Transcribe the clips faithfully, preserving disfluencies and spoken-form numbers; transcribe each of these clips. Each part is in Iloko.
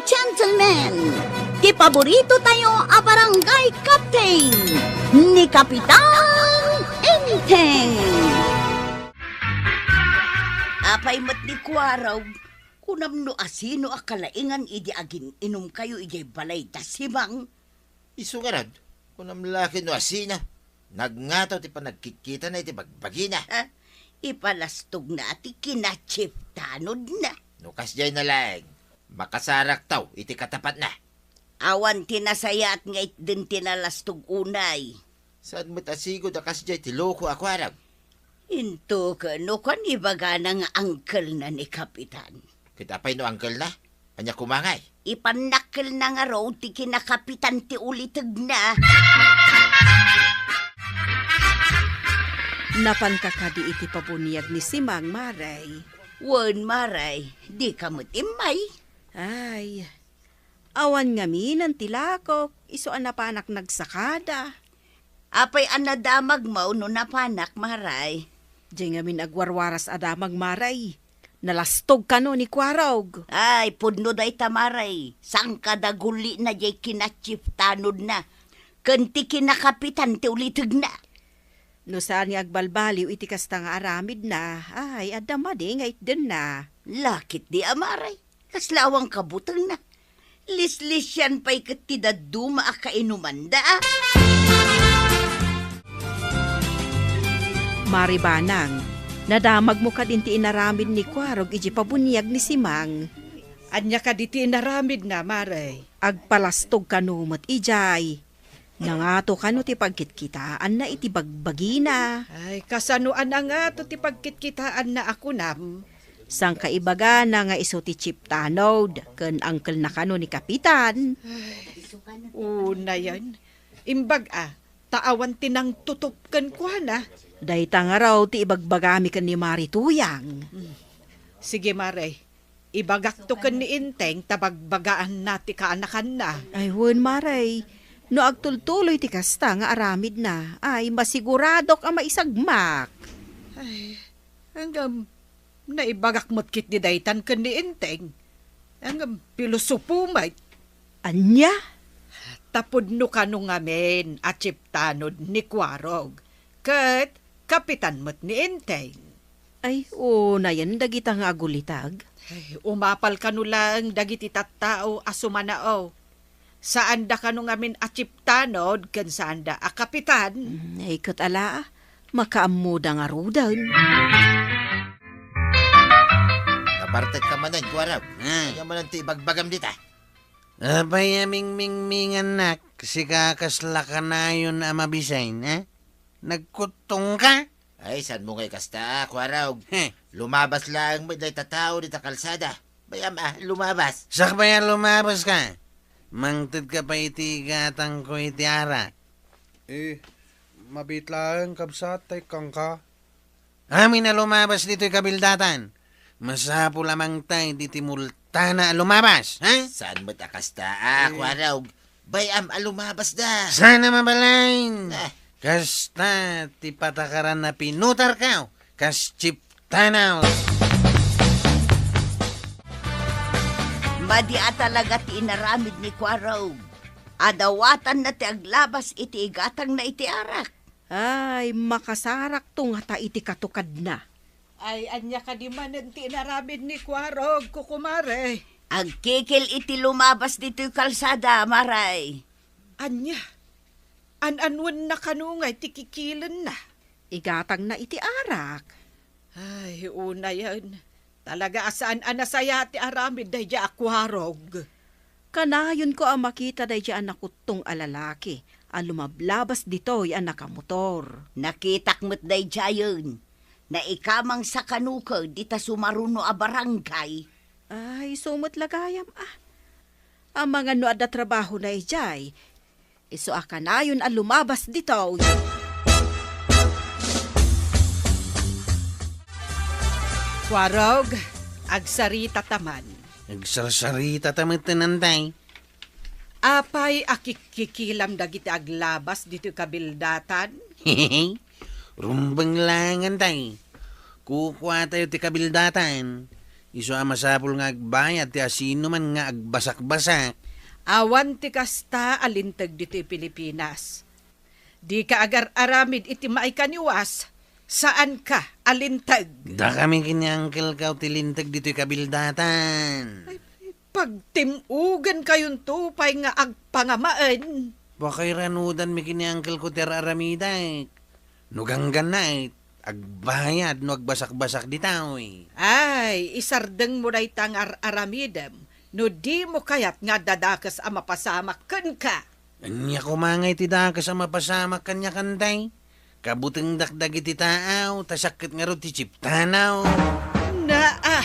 gentlemen, ti paborito tayo a barangay captain, ni Kapitan Enteng. Apay met ni Kuarog, kunam no asino a kalaingan idi agin-inumkayo idiay balay da Simang? Isu ngarud, kunam la ket no asino. Nagngato ti panagkitkitana iti bagbagina. Ha? Ipalastogna ti kinatsiptanodna. No kasdiay na laeng, makasaraktaw iti katapatna. Awan ti nasayaat nga itden ti nalastog unay. Saan met a sigud a kasdiay ti loko a kuarog? Into ken no kuan ibagana nga angkelna ni Kapitan. Ket apay no angkelna? Ania koma ngay? Ipannakkelna ngarud ti kinakapitan ti ulitegna. Napanka kadi iti pabuniag ni Simang, Maray? Wen, Maray, dika met immay. Ay, awan ngamin ti lakok, isu a napanak nagsakada. Apay a nadamagmo no napanak, Maray? Diay ngamin agwarwaras a damag, Maray. Nalastog kano ni Kuarog. Ay, pudno dayta, Maray. Sangkada gulina diay kinatsiptanodna ken ti kinakapitan ti ulitegna. No saan nga agbalbaliw iti kasta nga aramidna, ay, adda madi nga itdenna. Lakit di a, Maray. Kasla awan kabutengna. Lislisian pay ket ti dadduma a kainumanda, a. Maribanang, nadamagmo kadin ti inaramid ni Kuarog idiay pabuniag ni Simang? Ania kadi ti inaramidna, Maray? Agpalastog kano met idiay. Nangato kano ti pagkitkitaanna iti bagbagina. Ay, kasano a nangato ti pagkitkitaanna a kunam? Sangkaibagana nga isu ti Chief Tanod ken angkelna kano ni Kapitan. Ay, unayen. Imbag a, ta awan ti nangtutup kenkuana. Dayta ngarud ti ibagbagami ken ni Mari Tuyang. Hmm. Sige, Mare. Ibagakto ken ni Enteng ta bagbagaanna ti kaanakanna. Ay, wen, Mare. No agtultuloy ti kasta nga aramidna, ay masiguradok a maisagmak. Ay, ngem naibagak met ketdi daytan ken ni Enteng. Ngem pilosopo met. Ania? Ta pudno kano ngamin a Chief Tanod ni Kuarog, ket kapitan met ni Enteng. Ay, unayen dagita nga agulitag. Ay, umapal kano laeng dagiti tattao a sumanao. Saanda kano ngamin a Chief Tanod ken saanda a kapitan. Mm, ay, ket ala, makaammoda ngaruden. Nabartek ka manen, Kuarog. Hmm. Ania manen ti ibagbagam dita? Apay a mingmingmingannak, sika kasla kanayon a mabisin, eh? Nagkuttong ka? Ay, saanmo ngay kasta, Kuarog? Heh. Lumabas laeng met dayta tao dita kalsada. Bay-am a, lumabas. Sakbay a lumabas ka. Mangted ka pay iti igatangko iti arak. Eh, mabiit laeng, kabsat, ta ikkanka. Amin a lumabas ditoy kabildatan. Masapul a mangted iti multana a lumabas, ha? Saan met a kasta, a, eh, Kuarog? Bay-am a lumabasda. Saan a mabalin? Ah. Kasta ti patakaran a pinutarko kas Chief Tanod. Madi a talaga ti inaramid ni Kuarog. Adawatanna ti aglabas iti igatangna iti arak. Ay, makasarakto ngata iti katukadna. Ay, ania kadi manen ti inaramid ni Kuarog, kukumare? Agkikil iti lumabas ditoy kalsada, Maray. Ania? An-anuenna kano ngay ti kikilenna? Igatangna iti arak. Ay, unayen. Talaga a saan a nasayaat ti aramid daydiay a Kuarog. Kanayonko a makita daydiay a nakuttong a lalaki a lumablabas ditoy a nakamotor. Nakitak met daydiayen. Naikamangsa kano ket dita sumaruno a barangay. Ay, isu met la gayam, a. Amangan no adda trabahona idiay. Isu a kanayon a lumabas ditoy. Kuarog, agsaritata man. Agsarsarita ta met, Nantay. Apay a kikkikilam dagiti aglabas ditoy kabildatan? Rumbeng laeng, Nantay. Kukuatayo ti kabildatan. Isu a masapul nga agbayad ti asinoman nga agbasakbasak. Awan ti kasta a linteg ditoy Pilipinas. Dika agar-aramid iti maikaniwas, saanka a linteg. Dakami ken ni Uncle Kao ti linteg ditoy kabildatan. Ay, pagtim-ugenkayonto pay nga agpangamaen. Pakairanudanmi ken ni Uncle Kao ti ar-aramidek. No ganggannaet, agbayad no agbasakbasak ditoy. Ay, isardengmo dayta nga ar-aramidem no dimo kayat nga adda dakes a mapasamak kenka. Ania koma ngay ti dakes a mapasamak kaniak, Antay? Kabutengdak dagiti taaw, ta siak ket ngarud ti chiptanaw. Naa!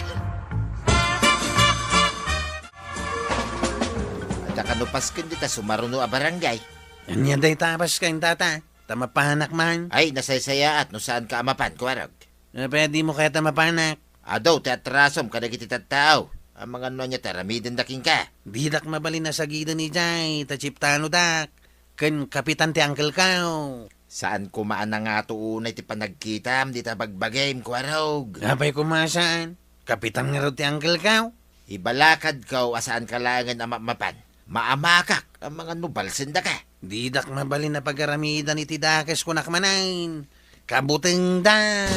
Adda kano pasken dita sumaruno a barangay? Ania dayta a pasken, tata? Ta mapanak man. Ay, nasaysayaat no saanka a mapan, Kuarog. Apay a dimo kayat a mapanak? Adu ti atrasom kadagiti tattao. Amangan no ania ti aramidenda kenka. Didak mabalin a sagiden idiay, ta chiptanodak. Ken kapitan ti Uncle Kao. Saan koma a nangato unay ti panagkitam dita bagbagim, Kuarog. Apay koma saan? Kapitan ngarud ti Uncle Kao. Ibalakadko a saanka laengen a mapmapan. Maamakak, amangan no balsendaka. Didak mabalin a pagaramidan iti dakes, kunak manen. Kabutengda.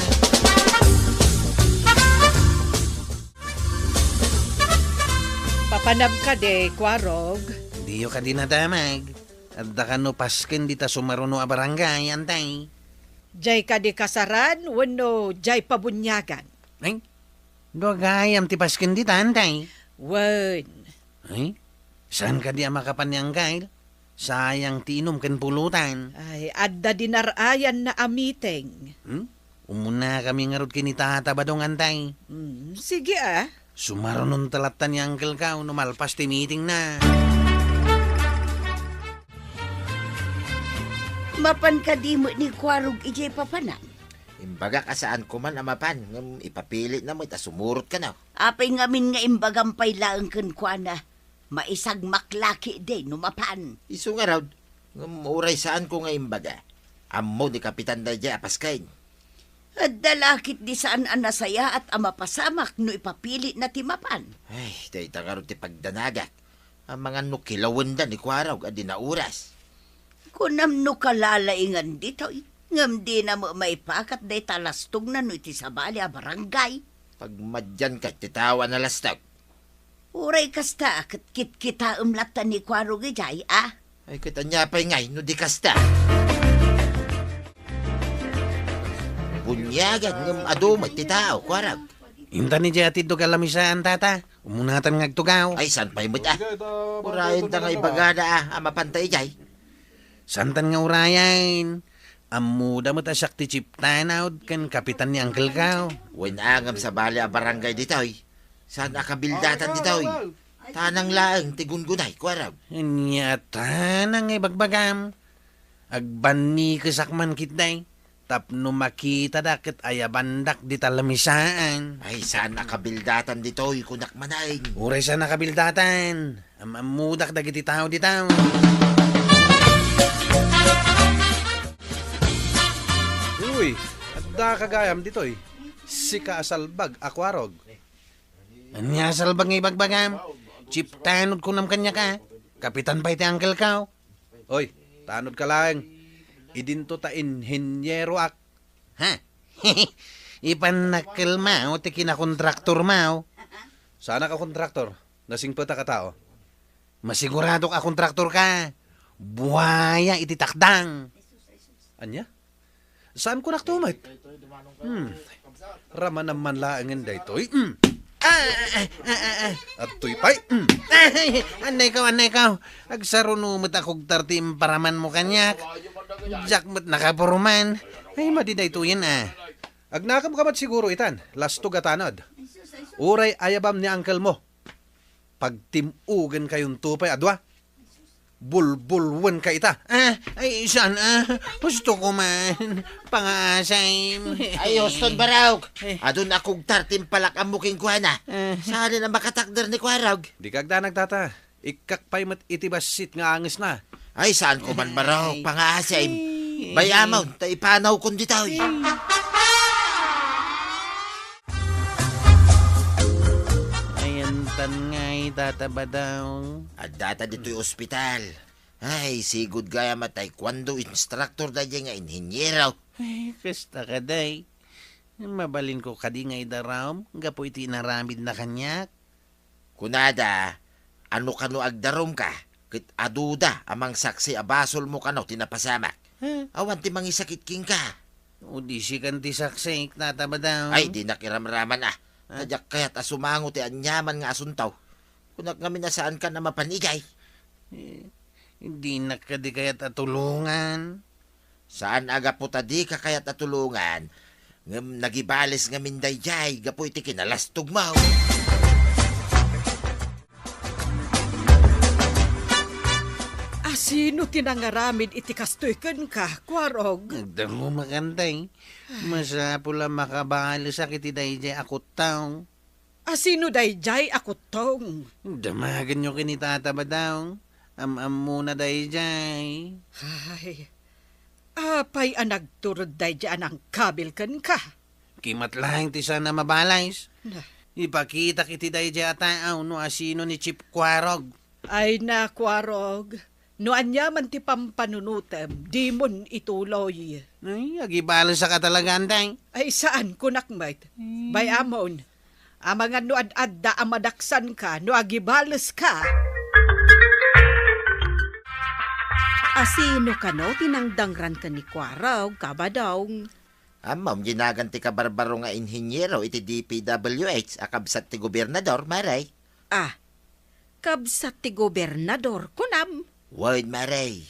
Papanam kadi, Kuarog? Diyo kadi nadamag. Adda kano pasken dita sumaruno a barangay, Antay? Jay kadi kasaran wenno jay pabuniagan? Ay, no gayam ti pasken dita, Antay? Wen. Ay, saan kadi a makapan ni Angkal? Sayang ti inum ken pulutan. Ay, adda dinar-ayanna a meeting. Hmm? Umunakami ngarud ken ni Tata Badong, Antay. Hmm, sige, ah. Sumarunonta latta ni Uncle Kao no malpas ti meetingna. Mapan kadi met ni Kuarog idiay papanam? Imbagak a saan koman a mapan, ngem ipapilitna met a sumurot kano. Apay ngamin nga imbagam pay laeng kenkuana? Maisagmak la ketdi no mapan. Isu ngarud, ngem uray saanko nga imbaga, ammo ni Kapitan daydiay a pasken. Adda la ketdi saan a nasayaat a mapasamak no ipapilitna ti mapan. Ay, dayta ngarud ti pagdanagak. Amangan no kilawenda ni Kuarog a di nauras. Kunam no kalalaingan ditoy, ngem dina met maipakat dayta lastogna no iti sabali a barangay. Pagmadianka iti tao a nalastog. Uray kasta, ket kitkitaem latta ni Kuarog idiay, a? Ay, ket ania pay ngay no di kasta? Buniagan ngem adu met ti tao, Kuarog. Intan idiay atiddog a lamisaan, Tata. Umunatan nga agtugaw. Ay, saan pay met, a? Urayenta nga ibagada, a, a mapanta idiay. Saantan nga urayen. Ammoda met a siak ti chief tanod ken kapitan ni Uncle Kao. Wen a ngem sabali a barangay ditoy. Saan a kabildatan ditoy? Tanang laeng ti gungunay, Kuarog. Ania tanang nga ibagbagam? Agbanikesak man ketdi tapno makitada ket ayabandak dita lamisaan. Ay, saan a kabildatan ditoy, kunak manen. Uray saan a kabildatan. Am-ammodak dagiti tao dita. Uy, adda ka gayam ditoy. Sika a salbag a Kuarog. Ania a salbag nga ibagbagam? Chief tanod kunam kaniak a. Kapitan pay ti Uncle Kao. Oy, tanod ka laeng. Idinto ta inhinieroak. Ha? Ipannakkelmaw ti kinakontraktormaw. Saanak a kontraktor. Nasingpetak a tao. Masiguradok a kontraktor ka. Buaya iti takdang. Ania? Saan kunak tumet? Hmm. Ramanam man laengen daytoy. Hmm. Ah, ah, ah, ah, ah. Adtoy pay. Hmm. Ay, annay kaw, annay kaw. Agsaruno met a kugtar ti imparamanmo kaniak. Diak met nakapurman. Ay, madi daytoyen, a. Agnakem ka met siguro itan. Lastog a tanod. Uray ayabam ni uncle mo. Pagtim-ugenkayonto pay a dua. Bulbulwenka ita. Ah, ay, saan, a? Husto ko man. Pangaasay. Ay, huston, Barok. Eh. Adun a kugtar ti impalak-ammo kenkuana. Eh. Saan a makatakder ni Kuarog? Dika agdanag, Tata. Ikkak pay met iti bassit nga angesna. Ay, saan ko man, Barok. Ay. Pangaasay. Ay. Bay-amon, ta ipanawkon ditoy. Ay. Ngay, Tata Badong. Addata ditoy ospital. Ay, sigud gayam a taekwondo instructor daydiay nga inhinyero. Ay, kasta kadi. Mabalinko kadi nga idarum gapu iti inaramidna kaniak? Kunada, no kano agdarumka, ket aduda a mangsaksi a basolmo kano ti napasamak. Hmm. Awan ti mangisakit kenka. O di sikan ti saksik, Tata Badong. Ay, dinak iramraman, a. Ah? Ta diak kayat a sumango ti aniaman nga asunto. Kunak ngamin a saankan a mapan idiay. Eh, dinak kadi kayat a tulongan. Saan a gapu ta dika kayat a tulongan, ngem nagibales ngamin daydiay gapu iti kinalastogmo. A, sino ti nangaramid iti kastoy kenka, Kuarog? Nagdangumakan, tay. Masapul a makabalesak iti daydiay a kuttong. A, sino daydiay a kuttong? Damagenyo ken ni Tata Badong. Am-ammona daydiay. Ay, apay a nagturod daydiay a nangkabil kenka? Kimat laeng ti saan a mabales. Na. Ipakitak iti daydiay a tao no asino ni Chief Kuarog. Ay na, Kuarog. No aniaman ti pampanunotem, dimon ituloy. Ay, agibalesak a talaga, tay. Ay, saan, kunak met. Hmm. Bay-amon. Amangan no ad-adda a madaksanka, no agibaleska. A, sino kano ti nangdangran ken ni Kuarog, Kabadong? Ammom, dinagan ti kabarbaro nga inhinyero iti D P W H a kabsat ti gobernador, Mare. Ah, kabsat ti gobernador, kunam? Wen, Mare.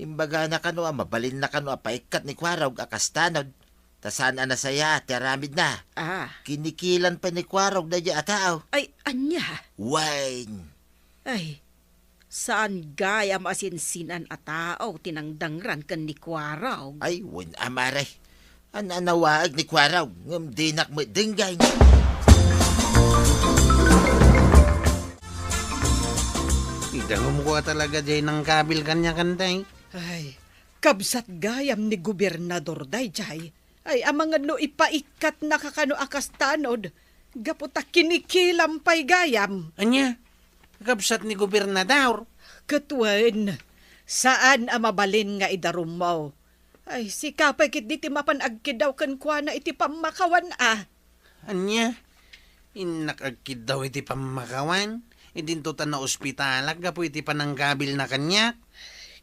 Imbagana kano a mabalinna kano a paikkat ni Kuarog a kastanod, ta saan a nasayaat ti aramidna. Ah. Kinikilan pay ni Kuarog daydiay a tao. Ay, ania? Wen. Ay, saan gayam a sinsinan a tao ti nangdangran ken ni Kuarog? Ay, wen a, Mare. An-anawaag ni Kuarog, ngem dinak met denggen. Idangumko a talaga diay nangkabil kaniak, tay. Ay, kabsat gayam ni gobernador daydiay. Ay, amangan no ipaikkatnaka kano a kastanod, gapu ta kinikilam pay gayam. Ania? Kabsat ni gobernador? Ket wen, saan a mabalin nga idarummo. Ay, sika pay ketdi ti mapan agkiddaw kenkuana iti pammakawan a. Ania? Innak agkiddaw iti pammakawan? Idinto ta naospitalak gapu iti panangkabilna kaniak?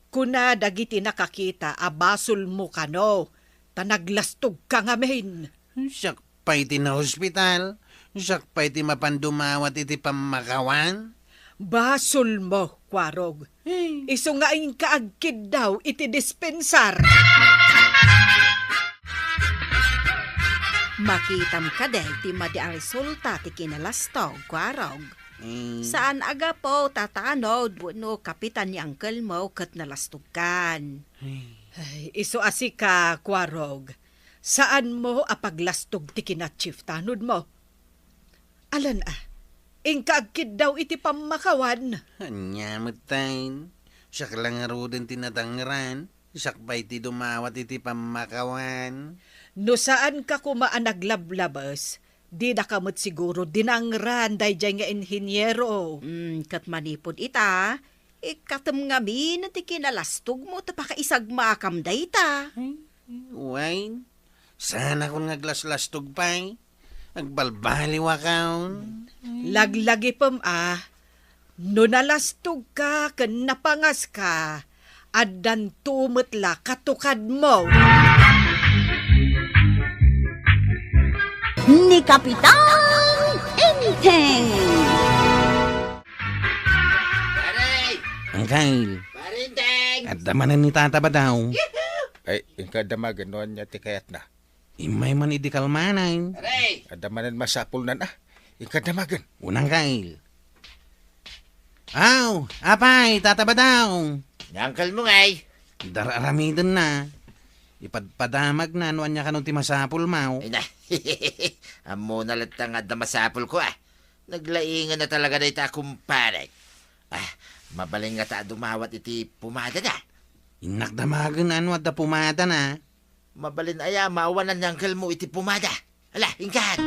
Kuna dagiti nakakita a basolmo kano, ta naglastogka ngamin. Siak pay ti naospital, siak pay ti mapan dumawat iti pammakawan? Basolmo, Kuarog. Hey. Isu nga inka agkiddaw iti dispensar. Makitam kadi ti madi a resulta ti kinalastog, Kuarog? Hmm. Saan a gapu ta tanod wenno kapitan ni angkelmo ket nalastogkan. Hmm. Ay, isu a sika, Kuarog. Saanmo a paglastog ti kina-chief tanodmo. Alan a, inka agkiddaw iti pammakawan. Ania met, tay? Siak la ngaruden ti nadangran. Siak pay ti dumawat iti pammakawan. No saanka koma a naglablabes, dinaka met siguro dinangran daydiay nga inhinyero. Mm, ket manipud ita, ikkatem ngamin ti kinalastogmo ta pakaisagmakam dayta. Ay, wen, saanakon nga aglaslastog pay. Agbalbaliwakon. Laglagipem a, no nalastogka ken napangaska, addanto met la katukadmo. Ni Kapitan Enteng. Pare! Angkel. Pare Enteng! Adda manen ni Tata Badaw. Yahoo! Ay, inka damagen no ania ti kayatna. Immay man idi kalmanen. Aray! Adda manen masapulnan a. Inka damagen. Unang kail. Aw, apay, Tata Badaw. Ni angkelmo ngay. Dar-aramidenna. Ipadpadamagna no ania kano ti masapulmo. Ay na. Ammona latta nga adda masapulko a. Naglaingan na talaga dayta a kumparek. Ah, mabalin ngata a dumawat iti pumadana. Innak damagen no adda pumadana. Mabalin aya a maawanan ni angkelmo iti pumada? Ala, inkan!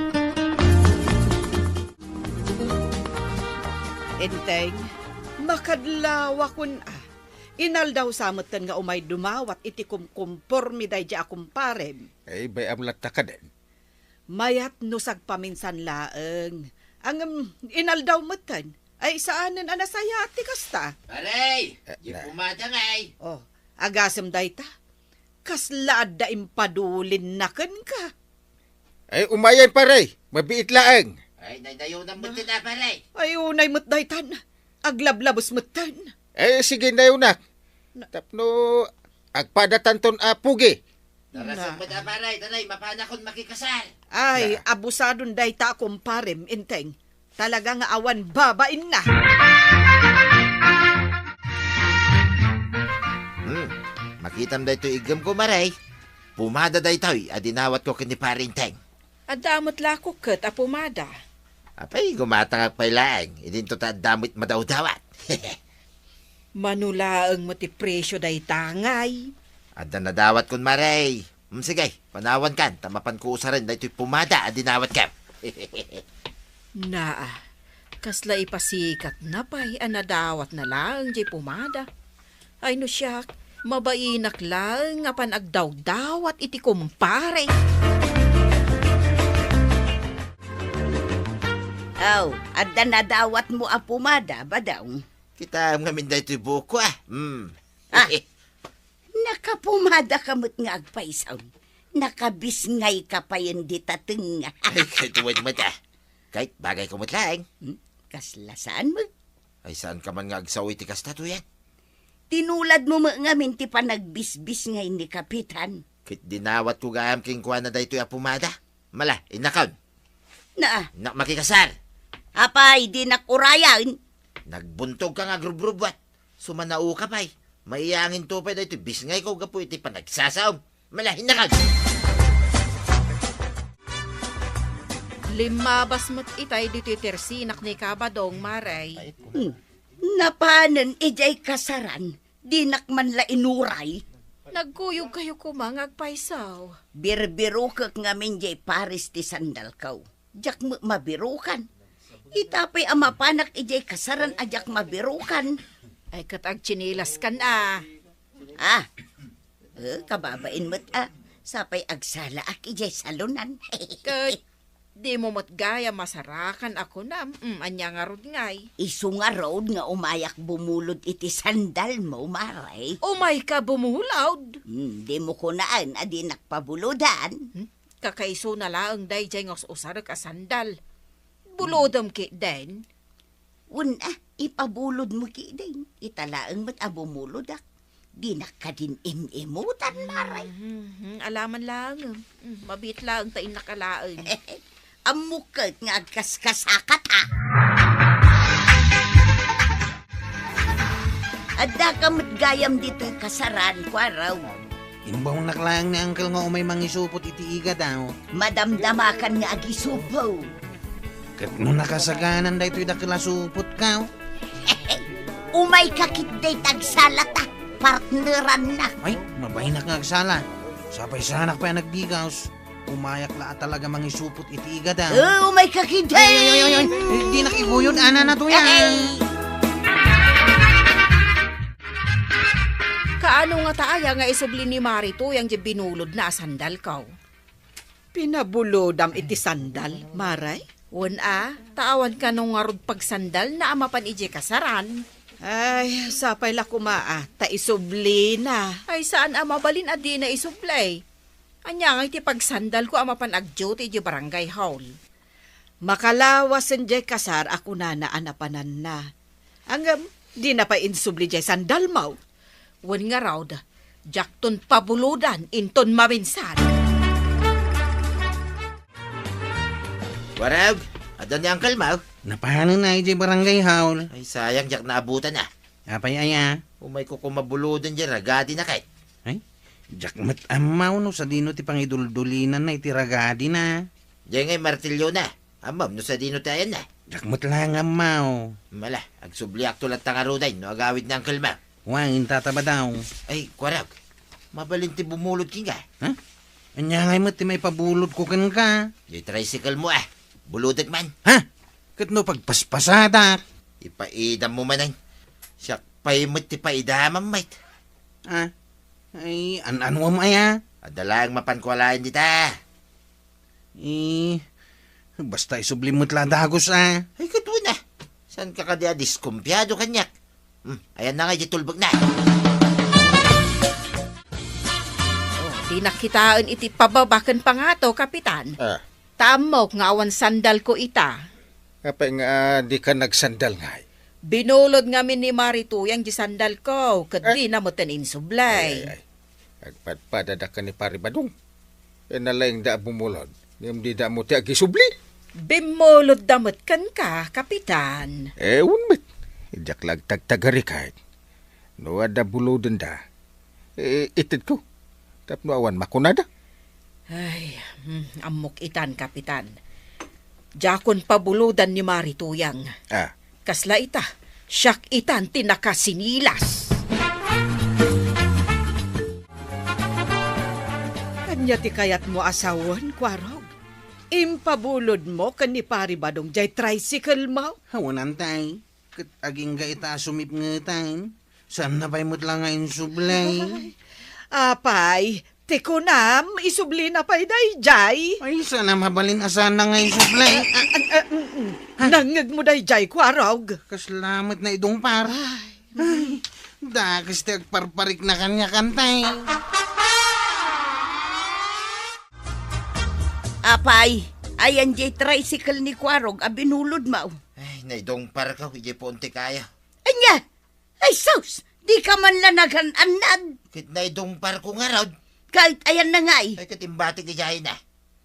Enteng, makadlawakon a. Inaldaw sa metten nga umay dumawat iti kumkumpormi daydi a kumparem. Ay, bay-am latta kaden. Mayat no sagpaminsan laeng. Ngem, inaldaw metten. Ay, saanen a nasayaat ti kasta. Pare, Eh, di na. Pumada ngay. Oh, agasem dayta. Kasla adda impadulinna kenka. Ay, umayen, pare. Mabiit laeng. Ay, daydayo na met ti na, pare. Ay, unay met daytan. Aglablabos metten. Eh, sige, nayunak. Na- Tapno agpadatanton a pugi. Narasem Na- met a, pare. Tanay, mapanakon makikasar. Ay, Na. Abusadon dayta a kumparem, Enteng. Talaga nga awan babainna. Hmm, makitam daytoy iggemko, Mare. Pumada daytoy a dinawatko ken ni Pare Enteng. Adda met la ket a pumada. Apay, gumatangak pay laeng, idinto ta adda met madawdawat. Mano laeng met ti presio dayta ngay? Adda nadawatkon, Mare. Hmm, sige, panawankan, ta mapanko usaren daytoy pumada a dinawatko. Naa, kasla ipasikatna pay a nadawatna laeng diay pumada. Ay no siak, mabainak laeng a panagdawdawat iti kumpare. Aw, adda nadawatmo a pumada, Badong? Kitaem ngamin daytoy buokko, a. Hmm. Ah, nakapumada ka met nga agpaysaw. Nakabisngay ka payen dita tengnga. Ay, kay tuwad met, a. Kay, bagayko met laeng. Hmm? Kasla saan mo? Ay, saan ka man nga agsaw iti kasta, Tuyang? Tinuladmo met ngamin ti panagbisbisngay ni Kapitan. Ket dinawatko gayam kenkuana daytoy a pumada. Mala, innakon. Naa. Innak makikasar. Apay, dinak urayan. Nagbuntog ka nga agrubrubuat. Sumanao ka pay. Maiyanginto pay daytoy bisngayko gapu iti panagsasaom. Mala, innakon. Limmabas met itay ditoy tersinak ni Kabadong, Maray. Hmm. Napanen idiay kasaran, dinak man la inuray. Nagkuyog kayo koma nga agpaysaw. Birbirokek ngamin diay pares ti sandalko. Diak met mabirokan. Ita pay a mapanak idiay kasaran a diak mabirokan. Ay, ket agtsinilaskan a. Ah, eh, kababain met a. Sapay agsalaak idiay salonan. Ket dimo met gayam masarakan a kunam, mm, ania ngarud ngay? Isu ngarud nga umayak bumulod iti sandalmo, Mare. Umayka bumulod? Hmm, dimo kunaen a dinak pabulodan. Hmm? Kakaisuna laeng daydiay nga us-usarek a sandal. Bulodem ketdin? Wen a, ipabulodmo ketdin. Ita laeng met a bumulodak. Dinak kadin im-imutan, Mare. Mhm, alaman laeng. Mm, mabiit laeng ta innak alaen. Ammok ket nga agkaskasakata. Adda ka met gayam ditoy kasaran, Kuaraw. Imbawnak laeng ni Uncle nga umay mangisupot iti igadaw. Madamdamakan nga agisupo. Ket no nakasaganan daytoy dakel a supotko? Umayka ketdi ta agsalata, partneranna. Ay, mabainak nga agsala. Sapay saanak pay a nagbigaos. Umayak la a talaga mangisupot iti igadaw. Eh, umayka ketdi. Ay, ay, ay, ay, ay. Eh, dinak iguyod, anana, Tuyang. Ay. Kaano ngata aya nga isubli ni Mare Tuyang diay binulodna a sandalko? Pinabulodam iti sandal, Mare? Wen a, ta awan kano ngarud pagsandalna a mapan idiay kasaran. Ay, sapay la koma a, ta isublina. Ay, saan a mabalin a dina isubli? Ania ngay ti pagsandalko a mapan agduty idiay barangay hall? Makalawasen diay kasar a kunana a napananna. Ngem, dina pay insubli diay sandalmo. Wen ngarud, diakton pabulodan inton maminsan. Warag, adda ni Uncle mo? Napanen a idiay barangay hall. Ay, sayang, diak naabutan a. Apay aya? Umayko koma buloden diay ragadina ket. Ay, diak met ammo no sadino ti pangiduldulinanna iti ragadina. Diay ngay martiliona. Ammom no sadino ti ayanna? Diak met laeng ammo. Mala, agsubliakto latta ngaruden no agawid ni Uncle mo. Wen, inta ta, Badong. Ay, Kuarag, mabalin ti bumulod kenka? Ha? Ania ngay met ti maipabulodko kenka? Diay tricycle mo a. Bulodek man. Ha? Ket no pagpaspasadak? Ipaidam mo manen. Siak pay met ti paidamam met. Ah, ay, an-anuam aya? Adda laeng mapanko alaen dita. Eh, basta isubli met la dagus, ah. Ay, ket wen, ah. Saan ka kadi a diskumpiado kaniak? Hmm, ayan na nga, di tulbek na. Oh, di nakitaen iti pababa ken pangato, Kapitan. Ah. Ta ammok nga awan sandalko ita. Apay nga, ah, di ka nagsandal ngay? Binulod ngamin ni Mari Tuyang di sandalko, ket Eh? Di na metten insublay. Ay, ay, ay. Agpadpadadak ken ni Pari Badong. Nalaingda a bumulod, ngem dida ammo ti agisubli. Bimmulodda met kenka, Kapitan. Eh, wen met. Diak la agtagtagari kayat. No adda bulodenda, eh, itedko. Tapno awan makunada. Ay, hmm, ammok itan, Kapitan. Diakon pabulodan ni Mari Tuyang. Ah. Kasla ita, siak itan ti nakasinilas. Ania ti kayatmo a sawen, Kuarog? Impabulodmo ken ni Pari Badong diay tricycle mo? Awan, Tay. Ket agingga ita a sumipngetan. Saanna pay met la nga insublay. Ay, apay, ti kunam, isublina pay daydiay? Ay, saan a mabalin a saanna nga insublay. Ah, ah, ah, mm, mm. Ha? Nangngegmo daydiay, Kuarog? Kasla met naidungpar. Ay. Ay, dakes ti agparparikna kaniak, Tay. Apay, ayan diay tricycle ni Kuarog a binulodmo? Ay, naidungparko idiay puon ti kayo. Ania? Ay sus! Di ka man la nagan-annad. Ket naidungparko ngarud. Ket ayanna ngay? Ay, ket imbatik idiay na.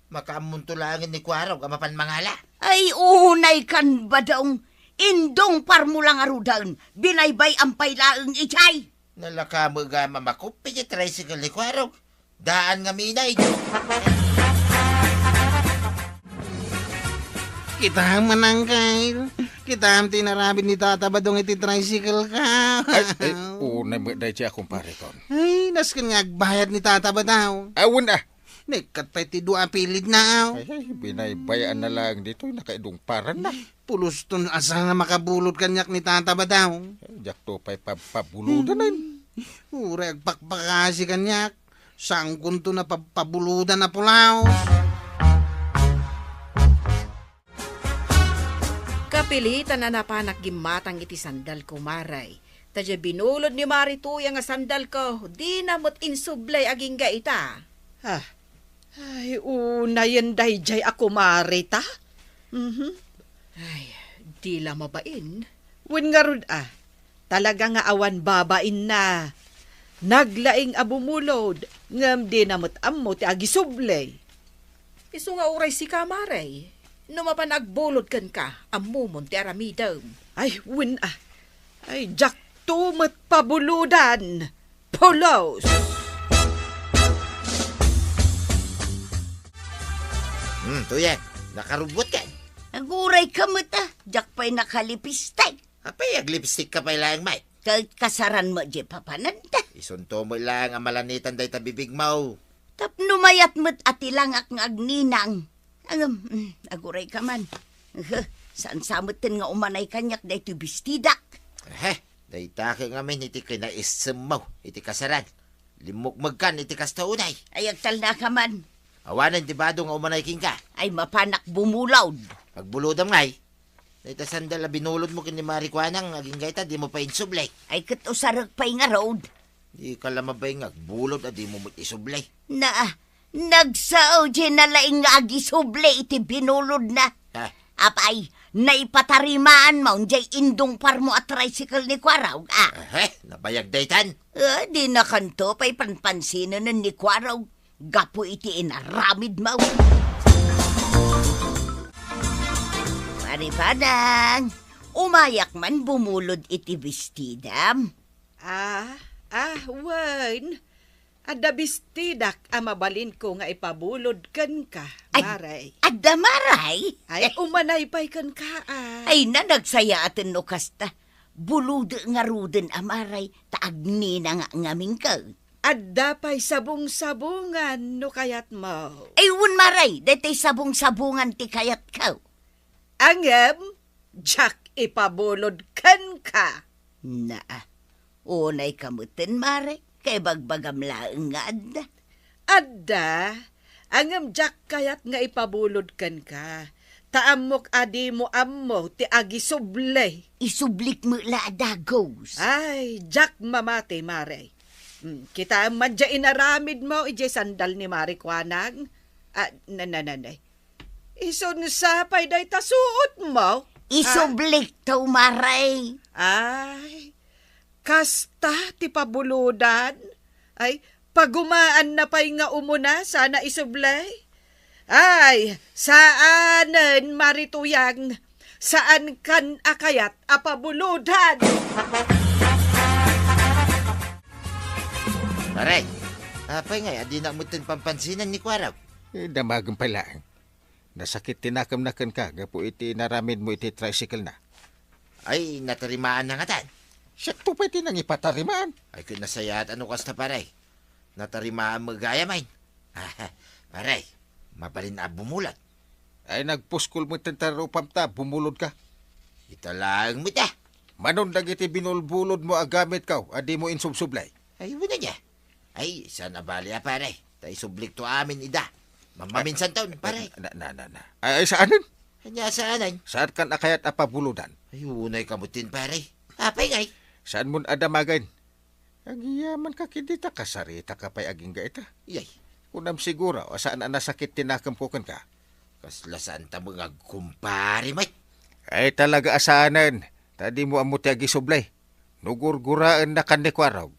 Makaammonto laengen ni Kuarog a mapan mangala. Ay, unay kan Badong. Indungparmo la ngaruden. Binaybay-am pay laeng idiay. Nalaka met gayam a makup idiay tricycle ni Kuarog. Daan ngamin a idiay. Kitaem man, Angkel. Kitaem ti inaramid ni Tata Badong iti tricycle ka. Ay, ay, unay met daydiay a kumparekon. Ay, nasken nga agbayad ni Tata Badong. Awan, ah. Naikkat pay ti dua a pilidna, aw. Ay, ay, binaybay-anna laeng ditoy, nakaidungparanna. Pulos ton a saan a makabulod kaniak ni Tata Badong. Ay, diakto pay pabpabulodan, ay. Hmm. Uray agpakpakasi kaniak. Saankonto a pabpabulodan a pulaw. Kapilitan a napanak gimmatang iti sandalko, Mari. Ta diay binulod ni Mari Tuyang a sandalko, dina met insublay agingga ita. Ah, ay, unayen daydiay a kumari ta? Mhm. Ay, di la mabain. Wen ngarud a, talaga nga awan babainna. Naglaing a bumulod, ngem dina met ammo ti agisublay. Isu nga uray sika, Mari, no mapan agbulod kenka, ammomon ti aramidem. Ay, wen a. Ay, diakto met pabulodan. Pulos! Hmm, Tuyang, nakarubbuat ka. Aguray ka met a, diak pay nakalipistek. Apay, aglipstick ka pay laeng, Mike? Ket kasaran met diay papananda. Isunto met laeng a malanitan dayta bibigmo. Tapno mayat met a ti langak nga agninang. Ngem, mm, aguray ka man. Ehe, saan sa metten nga umanay kaniak daytoy bestidak. Ehe, dayta ket ngamin iti kinaissemmo iti kasaran. Limmukmegkan iti kasta unay. Ay, agtalna ka man. Awanen ti bado nga umanay kenka. Ay, mapanak bumulod. Agbulodam ngay. Dayta sandal a binulodmo ken ni Mari Kuanang, agingga ita, dimo pay insublay. Ay, ket usarek pay ngarud. Dika la mabain nga agbulod a dimo met isublay. Na, nagsao diay nalaing nga agisublay iti binulodna. Ha? Apay, naipatarimaanmo diay indungparmo a tricycle ni Kuarog, a? Ehe, nabayag daytan. Ah, dinakanto pay panpansinenen ni Kuarog gapu iti inaramidmo. Paribanang, umayak man bumulod iti bestidam. Ah, ah, wen. Adda bestidak a mabalinko nga ipabulod kenka, Ay, Mari. Adda, Mari? Ay, umanay pay kenka, a. Ay, na, nagsayaaten no kasta. Bulodek ngaruden a, Mari, ta agninangak ngaminko. Adda pay sabong-sabongan no kayatmo. Ay, wen, Mari, daytoy sabong-sabongan ti kayatko. Ngem, diak ipabulod kenka. Naa, unay ka metten, Mare, kay bagbagam laeng nga adda. Adda, ngem diak kayat nga ipabulod kenka. Ta ammok a dimo ammo ti agisubli. Isublik met la a dagus. Ay, diak mamati, Mare. Hmm, kitaem man diay inaramidmo idiay sandal ni Mare Kuanang. Ah, na, na, na, na. Isunsa pay dayta suotmo? Isublik to, Mare. Ay, kasta ti pabulodan? Ay, pagumaanna pay nga umuna sana isubli? Ay, saanen, Mare Tuyang. Saankan a kayat a pabulodan. Pare, apay ngay a dinak metten pampansinan ni Kuarog? Eh, damagen pay laeng. Nasakit ti nakemna kenka gapu iti inaramidmo iti tricycle-na. Ay, natarimaanna ngatan. Siakto pay ti nangipatarimaan. Ay, ket nasayaat a no kasta, pare. Natarimaan met gayam. Pare, mabalin a bumulod. Ay, nagpuskol metten ti rupam ta bumulodka. Ita laeng met a. Manon dagiti binulbulodmo a gamitko a dimo insubsublay? Ay, wen aya. Ay, saan a bali a, pare. Ta isublikto amin ida. Mamaminsanton, pare. Na, na, na, na. Ay, ay, saanen? Ania saanen? Saankan a kayat a pabulodan? Ay, unay ka metten, pare. Apay ngay? Saanmon a damagen? Agyamanak ket dita, kasaritaka pay agingga ita. Iyay. Kunam siguro a saan a nasakit ti nakemko kenka. Kasla saanta met nga agkumpare met. Ay, talaga a saanen, ta dimo ammo ti agisubli. No gurguraennakan ni Kuarog,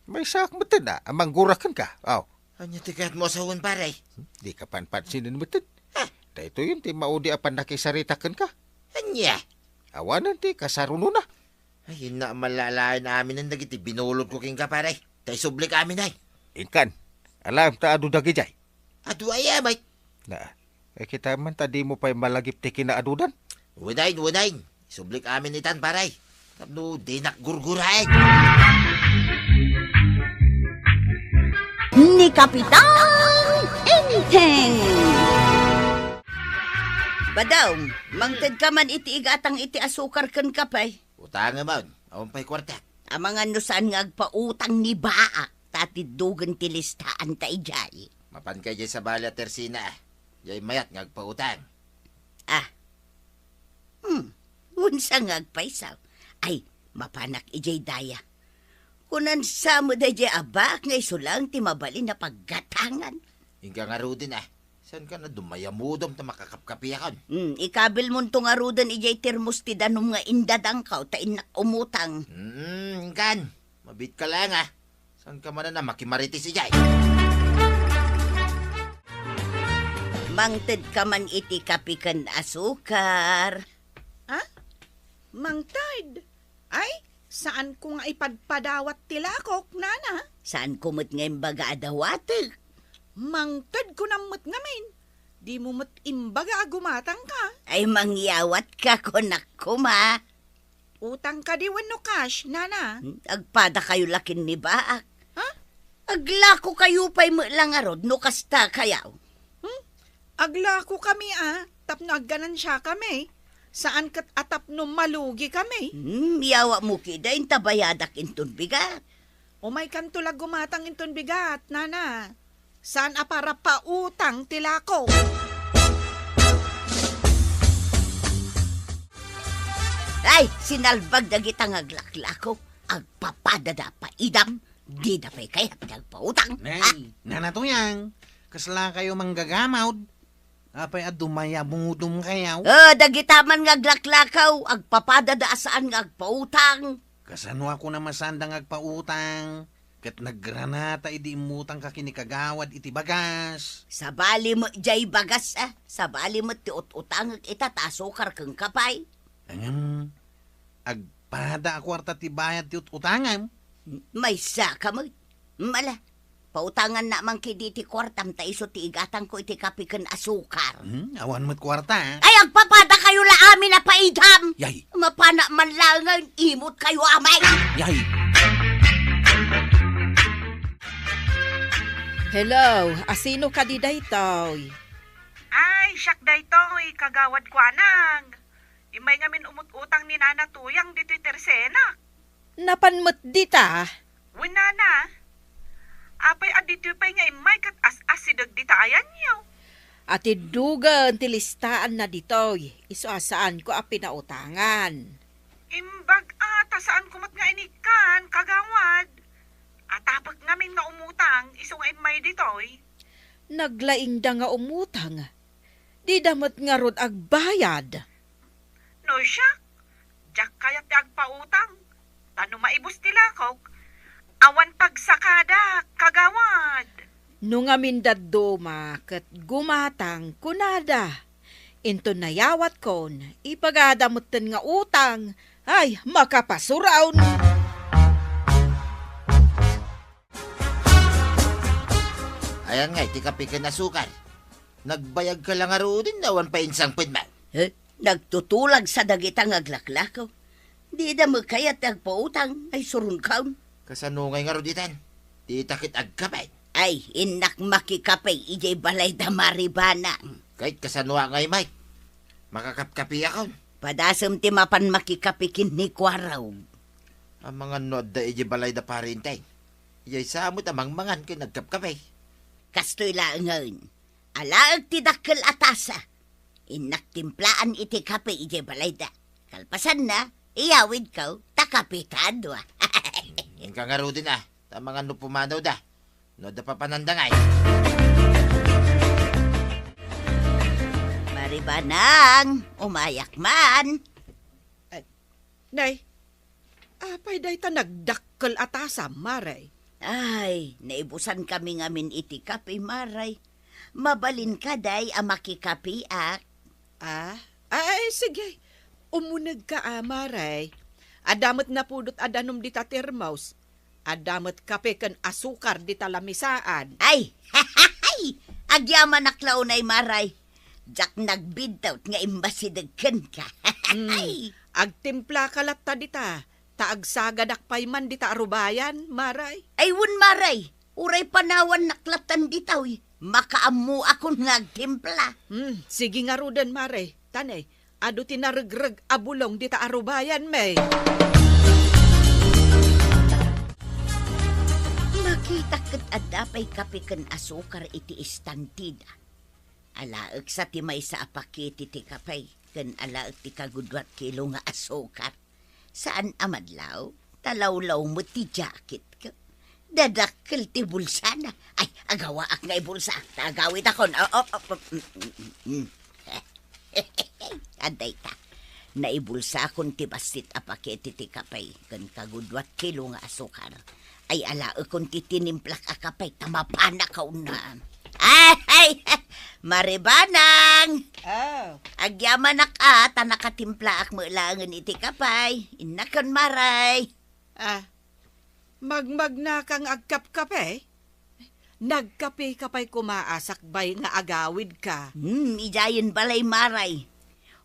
maysaak metten a, a manggura kenka. Aw. Ania ti kayatmo a sawen, pare? Hmm, dika panpansinen metten. Ha? Daytoyen ti maudi a pannakisarita kenka. Ania? Awanen ti kasarunona. Ay, inna, malalaen aminen dagiti binulodko kenka, pare. Ta isublik amin, ay. Inkan, alaem ta adu dagidiay. Adu aya, met? Na, ay, kitaem man ta dimo pay malagip ti kinaadudan. Unayen, unayen. Isublik amin itan, pare. Tapno dinak gurguraen. Ni Kapitan Enteng. Badong, mangtedka man iti igatang iti asukar ken kape. Utangem, awan pay kuarta. Amangan no saan nga agpautang ni Baak, ta tiddogen ti listaanta idiay. Mapanka idiay sabali a tersina, a. Diay mayat nga agpautang. Ah. Hmm, unsa nga agpayso? Ay, mapanak idiay daya. Kunan sa met daydiay a Baak nga isu laeng ti mabalin a paggatangan. Inka ngaruden, a. Saanka a dumayamudom ta makakapkapiakon? Hmm, ikabilmonto ngaruden idiay termos ti danum nga indadangko ta innak umutang. Hmm, inkan. Mabiitka laeng, a. Saanka manen a makimarites idiay? Mangtedka man iti kape ken asukar. Ah? Mangted? Ay, saanko nga ipadpadawat ti lakok, nana. Saanko met nga imbaga a dawatek. Mangted kunam met ngamin. Dimo met imbaga a gumatangka. Ay, mangyawatka, kunak koma. Utang kadi wenno cash, nana? Hmm, agpadakayo la ken ni Baak. Ha? Aglakokayo pay met la ngarud no kasta kayo. Hmm? Aglakokami, a, tapno agganansiakami. Saan ket a tapno malugikami. Hmm, yawatmo kadi inta bayadak inton bigat. Umaykanto la gumatang inton bigat, nana. Saan a para pautang ti lako. Ay, sinalbag dagita nga aglaklako. Agpapadada paidam, dida pay kayat nga agpautang. Nay, ah? Nana Tuyang, kaslakayo manggagamod. Apay a dumayamudom kayo? Ah, dagita man nga aglaklakaw, agpapadada a saan nga agpautang. Kasano a kunam a saanda nga agpautang? Ket naggranata idi immutangka ken ni Kagawad iti bagas. Sabali met jay bagas, a. Sabali met ti ut-utangek ita ta asukar ken kape. Ngem, agpada a kuarta ti bayad ti ut-utangem. Maysaka met. Mala, pautangannak man kadi ti kuartam ta isu ti igatangko iti kape ken asukar. Hmm, awan met kuarta, a. Ay, agpapadakayo la amin a paidam. Yay. Mapanak man laeng a imutkayo amay. Yay. Hello, asino kadi daytoy? Ay, siak daytoy, Kagawad Kuanang. Immay ngamin umut-utang ni Nana Tuyang ditoy tersenak. Napan met dita. Wen, Nana, apay a ditoy pay nga immay ket as-asideg dita ayanyo? Atiddugen ti listaanna ditoy, isu a saanko a pinautangan. Imbag a ta saanko met nga inikkan, kagawad. Atapek ngamin nga umutang, isu nga immay ditoy. Naglaingda nga umutang. Dida met ngarud agbayad. No siak, diak kayat ti agpautang. Ta no maibus ti lakok, awan pagsakadak, kagawad. No ngamin dadduma ket gumatang, kunada. Inton nayawatkon, ibagada metten nga utang, ay, makapasuraon. Ayan nga, iti kape ken asukar. Nagbayag ka la ngaruden, awan pay insangpetmo. Eh, nagtutulag sa dagita nga aglaklakaw. Dida met kayat ti agpautang, ay surungkaw. Kasano ngay ngarud itan? Dita ket agkape. Ay, innak makikape idiay balay da Maribana. Ket kasano ngay, Mike? Makakapkapiakon. Padasem ti mapan makikape ken ni Kuarog. Amangan no adda idiay balay da Pari Enteng. Iyay sa met a mangmangan ken agkapkape. Kastoy laengen. Alaek ti dakkel a tasa. Innak timplaan iti kape idiay balayda. Kalpasanna, iyawidko, ta kape ta dua. Inka ngaruden a, ta amangan no pumanawda. No adda papananda ngay. Maribanang, umayak man. Nay, apay dayta nagdakkel a tasam, Maray? Ay, naibusan kami ngamin iti kape, Maray. Mabalin ka, day, a makikapiak? Ah, ay, sige. Umuneg ka, ah, Maray. Adda met napudot a danum dita termos. Adda met kape ken asukar dita lamisaan. Ay, agyamanak la unay, Maray. Diak nagbidtaw nga immasideg kenka. Hmm, agtimpla ka latta dita, ta agsagadak pay man dita arubayan, Maray. Ay, wen, Maray. Uray panawannak lattan ditaw, makaammoakon nga agtimpla. Hmm, sige ngaruden, Maray. Tanay, adu ti naregreg a bulong dita arubayan, may. Makitak ket adda pay kape ken asukar iti istantida. Alaek sa ti maysa a pakete ti kape ken alaek ti kagudua ti kilo nga asukar. Saan a madlaw, ta lawlaw met ti jacketko. Dadakkel ti bulsana. Ay, agawaak nga ibulsa. Ta agawidakon. Oh, oh, oh, mm, mm, mm. Adda ita. Naibulsakon ti bassit a pakete ti kape ken kagudua ti kilo nga asukar. Ay, alaekon ti tinimplak a kape ta mapanak a unna. Ay, ay, Maribanang! Oh. Agyamanak a, ta nakatimplaak met laengen iti kape. Innaken, Maray. Ah, magmagnaka nga agkapkape? Nagkape ka pay koma a sakbay nga agawidka. Hmm, idiayen balay, Maray.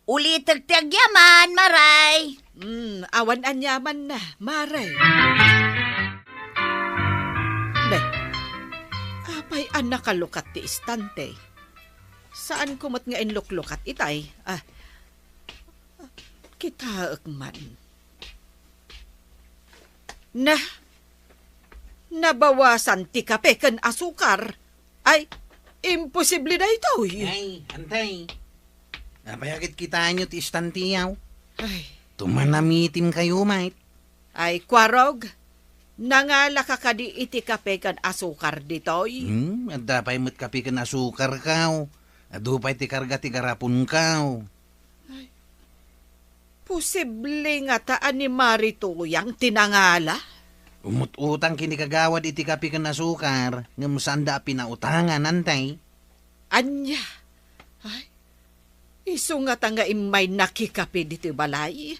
Ulitek ti agyaman, Maray. Hmm, awan anyaman na, Maray. Be, apay a nakalukat ti istante? Saanko met nga inluklukat itay? Ah, kitaek man. Na, nabawasan ti kape ken asukar. Ay, imposible daytoy. Ay, antay. Apay a ket kitaenyo ti istantiaw? Ay. Tumanamitim kayo, mait. Ay, Kuarog, nangalaka kadi iti kape ken asukar ditoy? Hmm, adda pay met kape ken asukar kaw. Adu pay ti karga ti garapon kaw. Ay, posible ngata a ni Mari Tuyang ti nangala? Umut-utang ken ni kagawad iti kape ken asukar, ngem saanda a pinautangan, antay. Ania? Ay, isu ngata nga immay nakikape ditoy balay.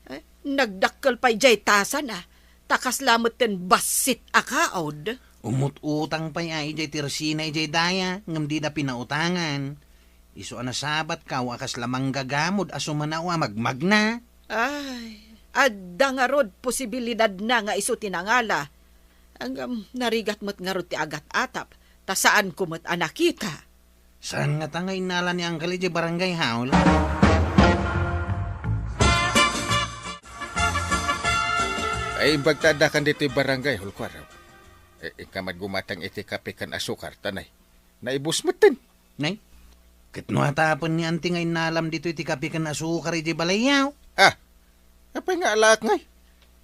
Ay, nagdakkel pay jay tasana, ta kasla metten bassit a kaod. Umut-utang pay a idiay tersina idiay daya, ngem dida pinautangan. Isu a nasabatkaw a kasla manggagamod a sumanaw a magmagna. Ay, adda ngarud posibilidadna nga isu ti nangala. Ngem narigat met ngarud ti agat-atap, ta saanko met a nakita. Saan ngata nga innala ni Angkel idiay barangay hall? Ay, imbag ta addakan ditoy barangay hall, Kuarog. Eh, inka met gumatang iti kape ken asukar, ta nay, naibus metten. Nay, ket no atapen ni Auntie nga innalam ditoy ti kape ken asukar iti balayyo? Ah, apay nga alaak ngay?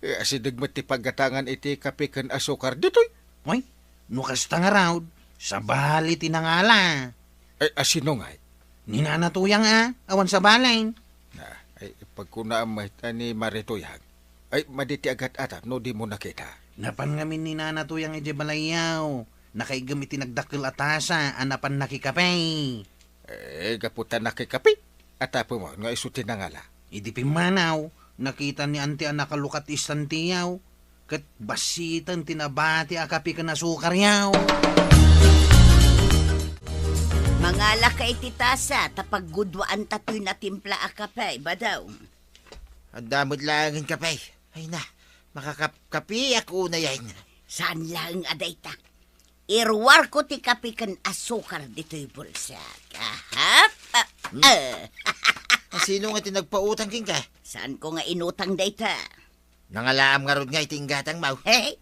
Eh, asideg met ti paggatangan iti kape ken asukar ditoy. Ay, no kasta ngarud, sabali ti nangala. Ay, asino ngay? Ni Nana Tuyang a, awan sabalen. Na, ay, pagkunaam met a ni Mari Tuyang. Ay, madi ti agat-atam no dimo nakita. Napan ngamin ni Nana Tuyang idiay balayyo. Nakaigem iti nagdakkel a tasa a napan nakikape. Eh, gapu ta nakikape, atapem nga isu ti nangala. Idi pimmanaw, nakita ni Auntie a nakalukat ti istanteyo, ket bassiten ti nabati a kape ken asukaryo. Mangalaka iti tasa, ta paggudwaanta toy natimpla a kape, Badaw. Adda met laengen kape. Ay na, makakapkapiak unayen. Saan laeng a dayta? Iruarko ti kape ken asukar ditoy bulsak. Ahap! Ah, Hmm? ah. Asino nga ti nagpautang kenka? Saanko nga inutang dayta? Nangalaam ngarud nga iti inggatangmo. Hey,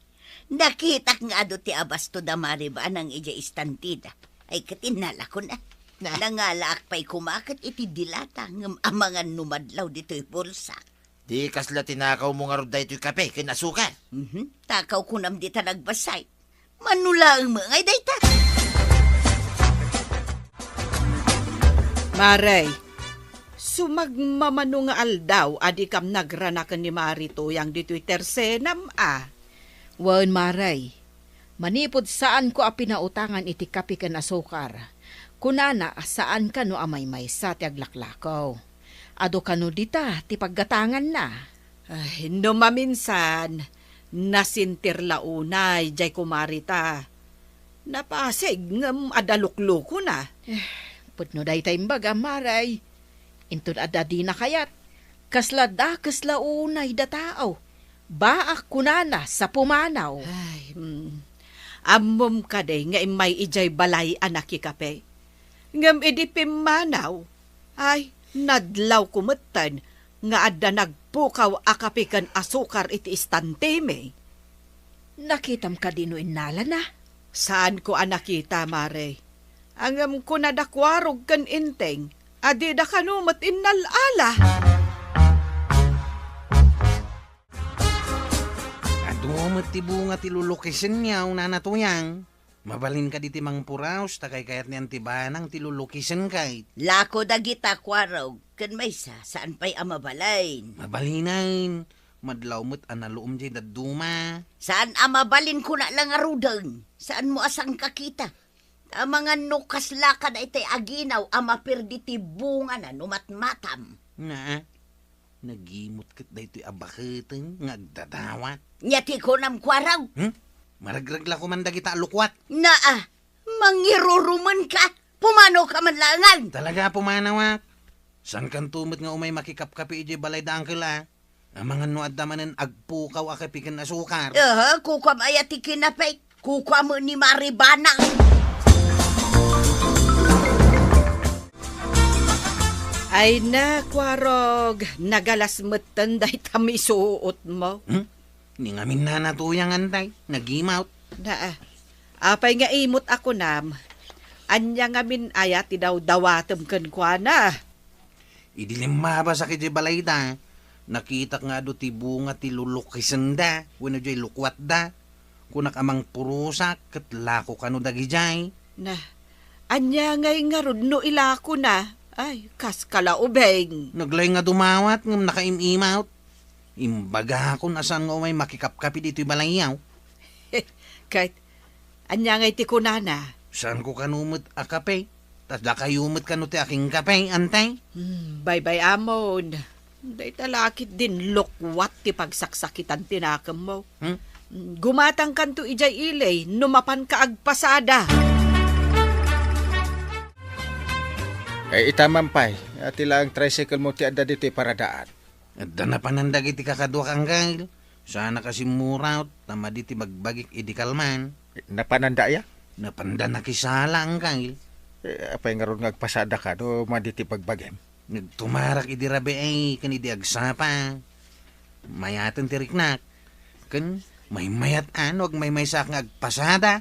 nakitak nga adu ti abasto da Mari Banang idiay istantida. Ay, ket innalakon a. Na. Nangalaak pay koma ket iti dilata ngem amangan no madlaw ditoy bulsak. Di kasla tinakawmo ngarud daytoy kape ken asukar? Mhm. Takaw kunam dita nagbasay. Mano laeng met ngay dayta? Mare, sumagmamano nga aldaw a dikam nagranaken ni Mari Tuyang ditoy tersenam a. Wen, Mare, manipud saanko a pinautangan iti kape ken asukar, kunana a saan kano a maymaysa ti aglaklako. Adu kano dita ti paggatanganna. Ay, no maminsan, nasintir la unay jay kumarita. Napasig ngem adda luklukona. Eh, pudno dayta imbagam, Mare. Inton adda dina kayat, kasla dakes la unay da tao. Baak kunana sa pumanaw. Ay, mm. Ammom kadi nga immay idiay balay a nakikape? Ngem idi pimmanaw, ay, nadlawko metten nga adda nagpukaw a kape ken asukar iti istantemi. Nakitam kadi no innalana? Saanko a nakita, Mare. Ngem kuna da Kuarog ken Enteng a dida kano met innal-ala. Adu met ti bunga ti lulukisenyo, Nana Tuyang. Mabalin kadi ti mangpuraos ta kaykayat ni Auntie Banang ti lulukisen kay. Lako dagita, Kuarog, ken maysa, saan pay a mabalin. Mabalinen. Madlaw met a naluom jay dadduma. Saan a mabalin kuna la ngaruden. Saanmo a sangkakita. Amangan no kasla ka daytay aginaw a maperdi ti bungana no matmatam. Naa, nagimot ket daytoy a baketen nga agdadawat. Nya ti kunam, Kuarog? Hmm? Maregreg la koman dagita a lukuat. Naa, mangirurumen ka. Pumanaw ka man laengen. Talaga, pumanawak. Saan kanto met nga umay makikapkapi idiay balay da Uncle, a? Amangan no adda manen agpukaw a kape ken asukar. Aha, kukuam aya ti kinapek. Kukuam ni Mari Banang. Ay na, Kuarog, nagalas metten dayta misuotmo. Hmm? Ni ngamin Nana Tuyang, Antay, nagimawt. Naa, apay nga imot a kunam? Ania ngamin aya ti dawdawatem kenkuana? Idi limmabasak idiay balayda, nakitak nga adu ti bunga ti lulukisenda wenno diay lukuatda. Kunak a mangpurosak ket lako kano dagidiay. Na, ania ngay ngarud no ilakona? Ay, kas kalaubeng. Naglaing nga dumawat ngem nakaim-imawt. Imbagakon a saan nga umay makikapkapi ditoy balayyo. Ket, ania ngay ti kunana? Saanko kano met a kape. Ta dakayo met kano ti akingkape, Antay? Hmm, baybay-amon. Dayta la ketdin lukuat ti pagsaksakitan ti nakemmo. Hmm? Hmm, gumatangkanto idiay ili no mapanka agpasada. Eh, ita man pay, a ti laeng tricycle mo ti adda ditoy paradaan. Adda napanan dagiti kakaduak, Angkel. Saanak a simmurawt, ta madi ti bagbagik idi kalman. Napananda aya? Napanda nakisala, Angkel. Eh, apay ngarud nga agpasadaka no madi ti bagbagim? Nagtumarak idi rabii ken idi agsapa. Mayaten ti riknak. Ken maymayat a no agmaymaysaak nga agpasada.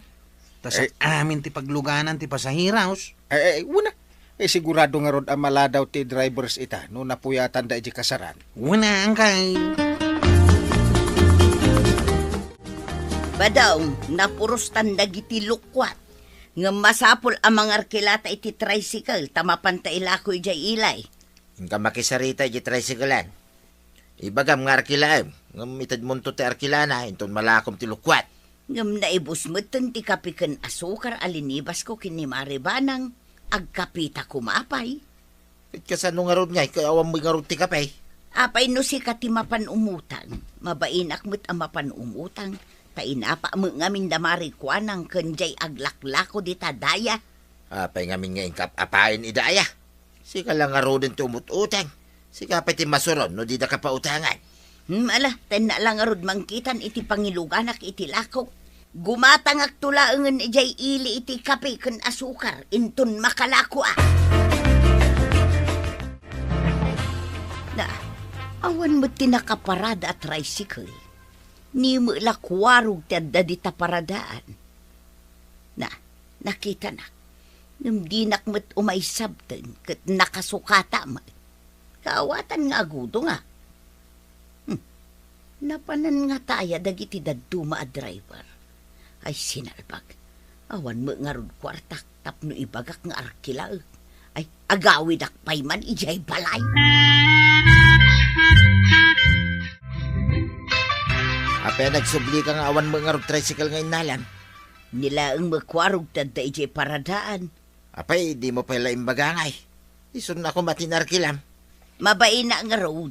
Ta sa Eh. amin ti pagluganan ti pasaheros. Eh, eh, una. Eh, sigurado ngarud a maladaw ti drivers ita no napuyatan da iti kasaran. Wen a, angkay. Badong, napuros tan dagiti lukwat. Ngem masapul a mangarkilata iti tricycle ta mapanta ilako idiay ili. Inka makisarita iti tricycle-an. Ibagam nga arkilaem, ngem itedmonto ti arkilana, inton malakom ti lukwat. Ngem naibus metten ti kape ken asukar a linibasko ken ni Mari Banang, agkapeta koma pay. Ket kasano ngarud ngay, ket awan met ngarud ti kape? Apay no sika ti mapan umutang, mabainak met a mapan umutang, ta inapak met ngamin da Mari Kuanang ken diay aglaklako dita daya. Apay ngamin nga inkap-apaen ida aya? Sika la ngaruden ti umut-utang. Sika pay ti masuron no didaka pautangan. Hmm, ala, tenna la ngarud mangkitan iti pangiluganak iti lakok. Gumatangakto laengen idiay ili iti kape ken asukar, inton makalako a. Na, awan met ti nakaparada a tricycle. Ni met la kuarog ti adda dita paradaan. Na, nakitanak. Ngem dinak met umay sabten ket nakasukata met. Kaawatan nga agudongak. Hmm. Napanan ngata aya dagiti dadduma a driver? Ay, sinalbag. Awan met ngarud kuartak tapno ibagak nga arkilaek. Ay, agawidak pay man idiay balay. Apay a nagsublika nga awan met ngarud tricycle nga innalam? Ni laeng met kuarog ti adda idiay paradaan. Apay, dimo pay la imbaga ngay? Isun a koma ti narkilam. Mabainak ngarud.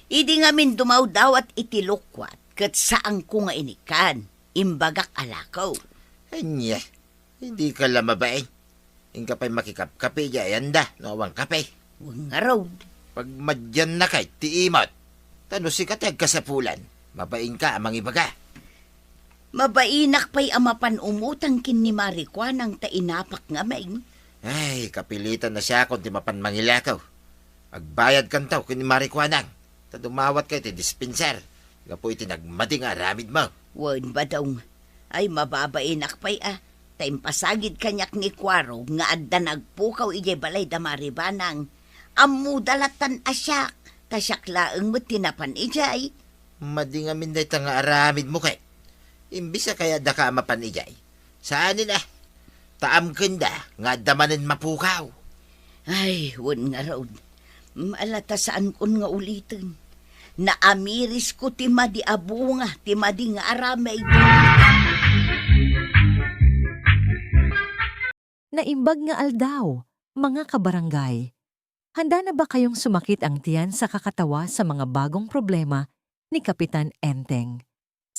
Idi ngamin dumawdawat iti lukwat, ket saanko nga inikkan, imbagak a lako. Ania, dika la mabain. Inka pay makikapkape idiay ayanda no awan kape. Wen ngarud. Pagmadiannakay ti imot. Ta no sika ti agkasapulan, mabainka a mangibaga. Mabainak pay a mapan umutang ken ni Mari Kuanang ta inapak ngamin. Ay, kapilitan a siakon ti mapan mangilako. Agbayadkanto ken ni Mari Kuanang ta dumawatka iti dispenser gapu iti nagmadi nga aramidmo. Wen, Badong. Ay, mababainak pay a, ta impasagid kaniak ni Kuarog nga adda nagpukaw idiay balay da Mari Banang. Ammoda lattan a siak, ta siak laeng met ti napan idiay. Madi ngamin dayta nga aramidmo ket. Imbes a kayatdaka a mapan idiay, saanen a. Ta amkenda nga adda manen mapukaw. Ay, wen ngarud. Ala ta saankon nga uliten. Naamirisko ti madi a bunga, ti madi nga aramid. Naimbag nga aldaw, mga kabarangay. Handa na ba kayong sumakit ang tiyan sa kakatawa sa mga bagong problema ni Kapitan Enteng?